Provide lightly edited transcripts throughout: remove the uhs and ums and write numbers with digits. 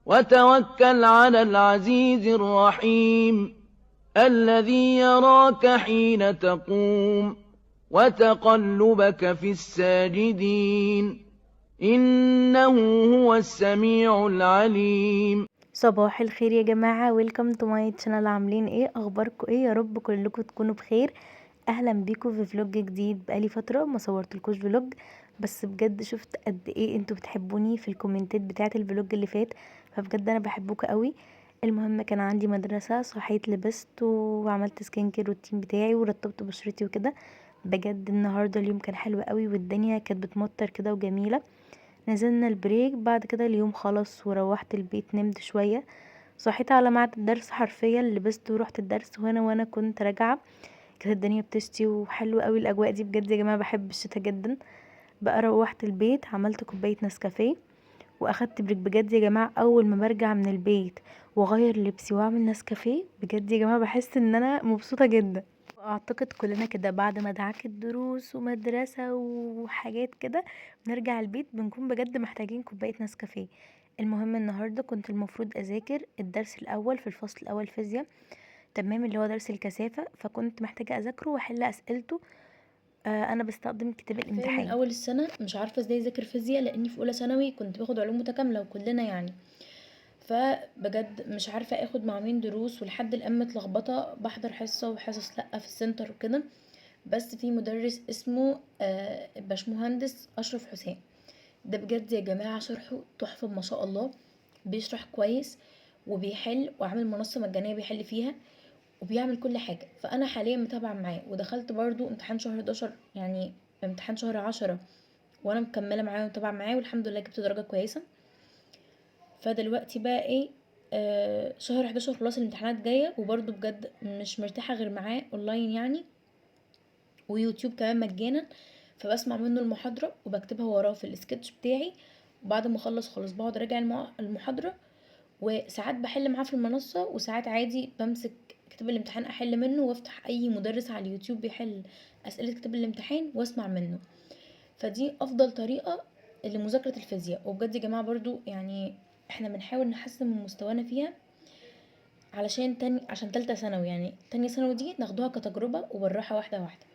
وتوكل على العزيز الرحيم الذي يراك حين تقوم وتقلبك في الساجدين إنه هو السميع العليم. صباح الخير يا جماعة، welcome to my channel. عاملين ايه؟ اخباركم ايه؟ يا رب كلكم تكونوا بخير. اهلا بيكم في vlog جديد. بقالي فترة ما صورتلكوش vlog، بس بجد شفت قد ايه انتوا بتحبوني في الكومنتات بتاعه ال vlog اللي فات، فبجد انا بحبكم قوي. المهم كان عندي مدرسة، صحيت لبست وعملت skin care routine بتاعي ورطبت بشرتي وكده. بجد النهارده اليوم كان حلو قوي، والدنيا كانت بتمطر كده وجميلة. نزلنا ال break، بعد كده اليوم خلص وروحت البيت نمت شوية، صحيت على ميعاد الدرس حرفيا، لبست ورحت الدرس. وانا كنت راجعة كانت الدنيا بتشتي وحلو قوي الاجواء دي، بجد يا جماعة بحب الشتا جدا. بقى روحت البيت عملت كوباية نسكافيه واخدت break. بجد يا جماعة اول ما برجع من البيت واغير لبسي واعمل نسكافيه، بجد يا جماعة بحس ان انا مبسوطة جدا. اعتقد كلنا كده بعد ما دعكت دروس ومدرسة وحاجات كده بنرجع البيت بنكون بجد محتاجين كوباية نسكافيه. المهم النهاردة كنت المفروض اذاكر الدرس الاول في الفصل الاول فيزياء، تمام، اللي هو درس الكثافة، فكنت محتاجة اذاكره واحل اسئلته. انا بستخدم كتاب الامتحان. من اول السنة مش عارفة ازاي اذاكر فيزياء، لاني في اولى ثانوي كنت باخد علوم متكاملة وكلنا يعني، فبجد مش عارفة اخد مع مين دروس، ولحد الان متلخبطة، بحضر حصة وحصص لأ في السنتر وكده. بس في مدرس اسمه باشمهندس اشرف حسام، ده بجد يا جماعة شرحه تحفة ما شاء الله، بيشرح كويس وبيحل، وعامل منصة مجانية بيحل فيها وبيعمل كل حاجة. فأنا حاليا متابعة معاه، ودخلت برضو امتحان شهر 11، يعني امتحان شهر 10، وانا مكملة معاه ومتابعة معاه، والحمد لله جبت درجة كويسة. فدلوقتي بقى ايه، شهر 11 خلاص الامتحانات جاية، وبرضو بجد مش مرتاحة غير معاه اونلاين يعني، ويوتيوب كمان مجانا، فبسمع منه المحاضرة وبكتبها وراه في السكتش بتاعي، وبعد ما اخلص خلاص بقعد اراجع المحاضرة، وساعات بحل معاه في المنصة، وساعات عادي بمسك كتاب الامتحان احل منه، وافتح اي مدرس على اليوتيوب بيحل اسئلة كتاب الامتحان واسمع منه. فدي افضل طريقة لمذاكرة الفيزياء. وبجد يا جماعة برضو يعني احنا بنحاول نحسن من مستوانا فيها، علشان عشان تالتة ثانوي، يعني تانية ثانوي دي ناخدوها كتجربة وبالراحة واحدة واحدة.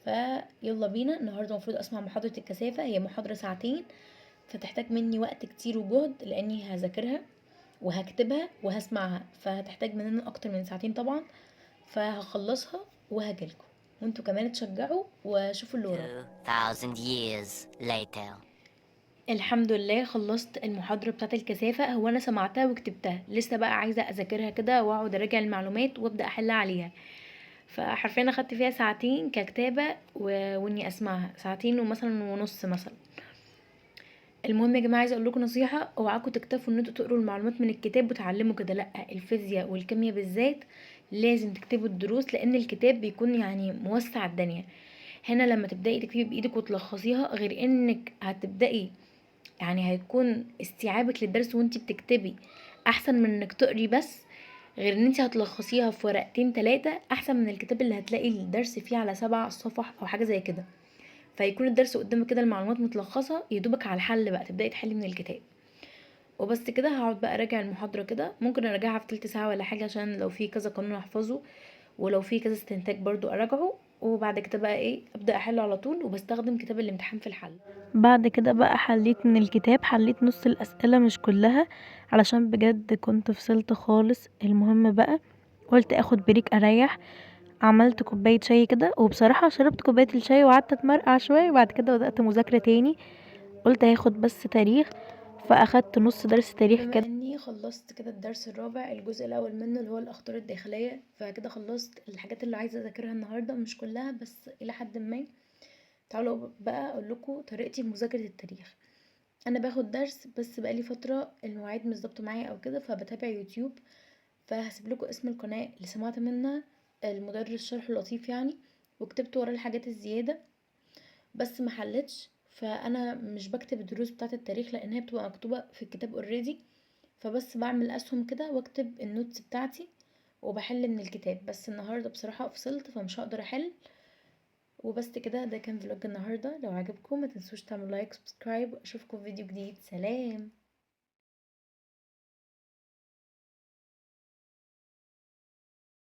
فيلا بينا النهاردة المفروض اسمع محاضرة الكثافة، هي محاضرة ساعتين، فتحتاج مني وقت كتير وجهد، لاني هذاكرها وهكتبها وهسمعها، فهتحتاج مننا اكتر من ساعتين طبعا. فهخلصها وهجيلكم، وانتوا كمان تشجعوا وشوفوا اللي وراكم. 2000 years later. الحمد لله خلصت المحاضرة بتاعت الكثافة، هو أنا سمعتها وكتبتها، لسه بقى عايزة أذاكرها كده وأقعد أراجع المعلومات وأبدأ أحل عليها. فحرفيا أخدت فيها ساعتين ككتابة وإني أسمعها ساعتين ومثلا ونص مثلا. المهم يا جماعة عايزة أقول لكم نصيحة، اوعاكم تكتفوا إن انتوا تقروا المعلومات من الكتاب وتعلموا كده، لأ، الفيزياء والكيمياء بالذات لازم تكتبوا الدروس، لأن الكتاب بيكون موسع الدنيا. هنا لما تبدأي تكتبي بإيدك وتلخصيها، غير إنك هتبدأي هيكون استيعابك للدرس وانتي بتكتبي احسن من انك تقري بس، غير ان انتي هتلخصيها في ورقتين تلاتة احسن من الكتاب اللي هتلاقي الدرس فيه على 7 صفح او حاجة زي كده. فيكون الدرس قدامك كده المعلومات متلخصة، يدوبك على الحل بقى تبدأي تحلي من الكتاب وبس كده. هقعد بقى اراجع المحاضرة كده، ممكن اراجعها في تلت ساعة ولا حاجة، عشان لو في كذا قانون احفظه، ولو في كذا استنتاج برضو اراجعه، وبعد كده بقى ابدا احله على طول، وبستخدم كتاب الامتحان في الحل. بعد كده بقى حليت من الكتاب، حليت نص الاسئله مش كلها، علشان بجد كنت فصلت خالص. المهم بقى قلت اخد بريك اريح، عملت كوبايه شاي كده، وبصراحه شربت كوبايه الشاي وقعدت اتمرقع شويه، وبعد كده بدات مذاكره تاني. قلت هاخد بس تاريخ، فاخدت نص درس تاريخ بما كده. اني خلصت كده الدرس الرابع الجزء الاول منه اللي هو الاخطار الداخليه، فكده خلصت الحاجات اللي عايزه اذاكرها النهارده، مش كلها بس الى حد ما. تعالوا بقى اقول لكم طريقتي في مذاكره التاريخ. انا باخد درس بس بقالي فتره المواعيد مش ظابطه معايا او كده، فبتابع يوتيوب. فهسيب لكم اسم القناه اللي سمعت منها المدرس شرحه لطيف وكتبت وراه الحاجات الزياده بس ما حلتش. فانا مش بكتب الدروس بتاعه التاريخ لان هي بتبقى مكتوبه في الكتاب already، فبس بعمل اسهم كده واكتب ال notes بتاعتي وبحل من الكتاب. بس النهارده بصراحه فصلت فمش هقدر احل. وبس كده، ده كان vlog النهارده. لو عجبكم ما تنسوش تعملوا like subscribe، واشوفكم في فيديو جديد. سلام.